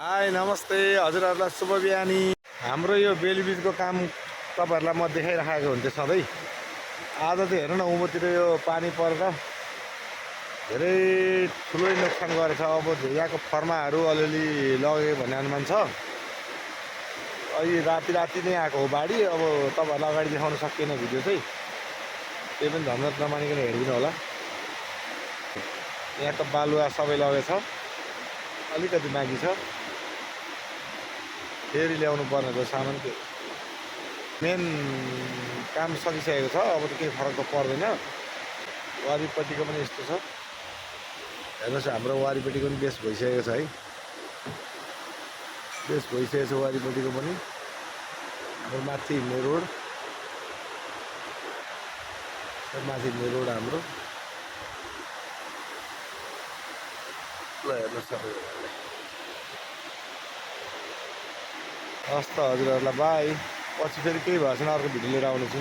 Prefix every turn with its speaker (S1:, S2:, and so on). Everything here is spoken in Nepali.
S1: हाई नमस्ते हजुरहरूलाई शुभ बिहानी। हाम्रो यो बेलबिचको काम तपाईँहरूलाई म देखाइराखेको हुन्थेँ सधैँ। आज त हेर्नु न उँभोतिर यो पानी परेर धेरै ठुलै नोक्सान गरेछ। अब यहाँको फर्माहरू अलिअलि लग्यो भन्ने अनुमान छ। अहिले राति नै आएको हो बाढी। अब तपाईँहरूलाई अगाडि देखाउन सकिएन भिडियो चाहिँ, त्यही पनि झन्झट नमानिकन हेरिदिनु होला। यहाँको बालुवा सबै लगेछ, अलिकति बाँकी छ, फेरि ल्याउनु पर्ने छ सामान। के मेन काम सकिसकेको छ, अब त केही फरक त पर्दैन। वारिपट्टिको पनि यस्तो छ, हेर्नुहोस् हाम्रो वारिपट्टिको पनि बेस भइसकेको छ है। बेस भइसकेको छ वारिपट्टिको पनि। हाम्रो माथि हिँड्ने रोड, माथि हिँड्ने रोड हाम्रो ल हेर्नुहोस् सबैजनाले। हस् त हजुरहरूलाई बाई। पछि फेरि केही भएछ भने अर्को भिडियो लिएर आउनेछु।